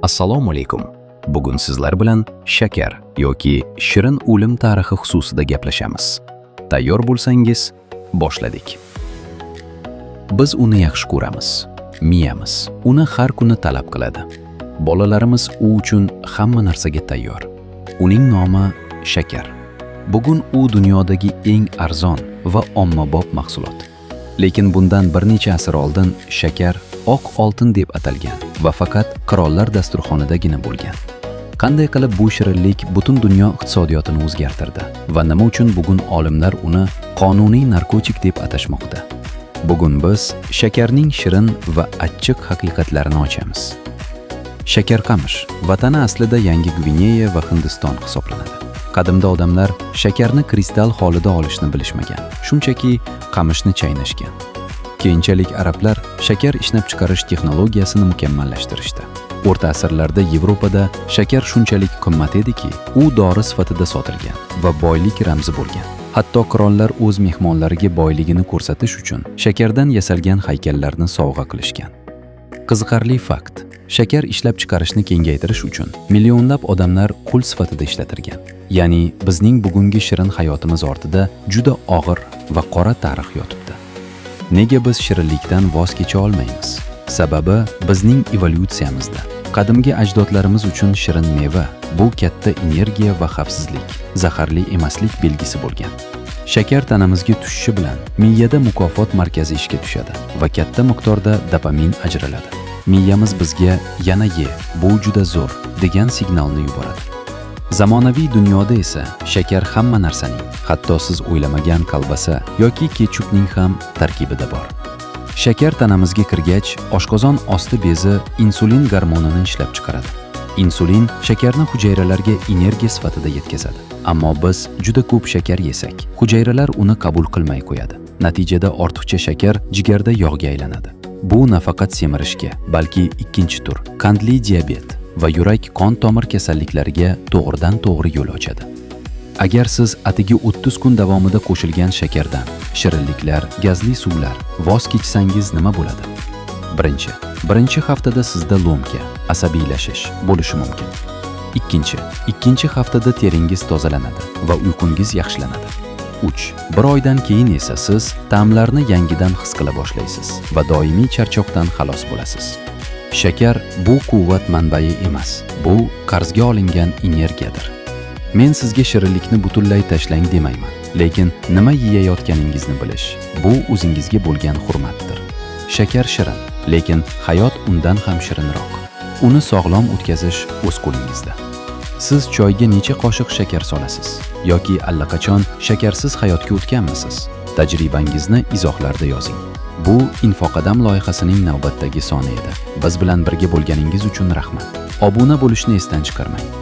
Assalomu alaykum. Bugun sizlar bilan shakar yoki shirin o'lim tarixi xususida gaplashamiz. Tayyor bo'lsangiz, boshladik. Biz uni yaxshi ko'ramiz. Miyamiz uni har kuni talab qiladi. Bolalarimiz u uchun hamma narsaga tayyor. Uning nomi shakar. Bugun u dunyodagi eng arzon va ommabop mahsulot. Lekin bundan bir necha asr oldin shakar oq oltin deb atalgan va faqat qirollar dasturxonidagina bo'lgan. Qanday qilib bu shirinlik butun dunyo iqtisodiyotini o'zgartirdi va nima uchun bugun olimlar uni qonuniy narkotik deb atashmoqda? Bugun biz shakarning shirin va achchiq haqiqatlarini ochamiz. Shakarqamish vatani aslida Yangi Gvineya va Hindiston hisoblanadi. Qadimda odamlar shakarni kristal holida olishni bilishmagan. Shunchaki qamishni chaynashgan. Keyinchalik arablar shakar ishlab chiqarish texnologiyasini mukammallashtirishdi. O'rta asrlarda Yevropada shakar shunchalik qimmat ediki, u dori sifatida sotilgan va boylik ramzi bo'lgan. Hatto qirollar o'z mehmonlariga boyligini ko'rsatish uchun shakardan yasalgan haykallarni sovg'a qilishgan. Qiziqarli fakt: shakar ishlab chiqarishni kengaytirish uchun millionlab odamlar qul sifatida ishlatilgan. Ya'ni bizning bugungi shirin hayotimiz ortida juda og'ir va qora tarix yotibdi. Nega biz shirinlikdan voz kecha olmaymiz? Sababi bizning evolyutsiyamizda. Qadimgi ajdodlarimiz uchun shirin meva bu katta energiya va xavfsizlik, zaharli emaslik belgisi bo'lgan. Shakar tanamizga tushishi bilan miyada mukofot markazi ishga tushadi va katta miqdorda dopamin ajraladi. Miyamiz bizga "Yana ye, bu juda zo'r" degan signalni yuboradi. Zamonaviy dunyoda esa shakar hamma narsaning, hatto siz o'ylamagan kolbasa yoki ketchupning ham tarkibida bor. Shakar tanamizga kirgach, oshqozon osti bezi insulin gormonini ishlab chiqaradi. Insulin shakarni hujayralarga energiya sifatida yetkazadi. Ammo biz juda ko'p shakar yesak, hujayralar uni qabul qilmay qo'yadi. Natijada ortiqcha shakar jigarda yog'ga aylanadi. Bu nafaqat semirishga, balki ikkinchi tur qandli diabet va yurak qon tomir kasalliklariga to'g'ridan to'g'ri yo'l ochadi. Agar siz atigi 30 kun davomida qo'shilgan shakardan, shirinliklar, gazli suvlar voz kechsangiz nima bo'ladi? Birinchi, birinchi haftada sizda ломка, asabiylashish bo'lishi mumkin. Ikkinchi, ikkinchi haftada teringiz tozalanadi va uyqungiz yaxshilanadi. 3. Bir oydan keyin esa siz ta'mlarni yangidan his qila boshlaysiz va doimiy charchoqdan xalos bo'lasiz. Shakar bu quvvat manbai emas, bu qarzga olingan energiyadir. Men sizga shirinlikni butunlay tashlang demayman, lekin nima yeyayotganingizni bilish bu o'zingizga bo'lgan hurmatdir. Shakar shirin, lekin hayot undan ham shirinroq. Uni sog'lom o'tkazish o'z qo'lingizda. Siz choyga necha qoshiq shakar solasiz yoki allaqachon shakarsiz hayotga o'tganmisiz? Tajribangizni izohlarda yozing. Bu Infoqadam loyihasining navbatdagi soni edi. Biz bilan birga bo'lganingiz uchun rahmat. Obuna bo'lishni esdan chiqarmang.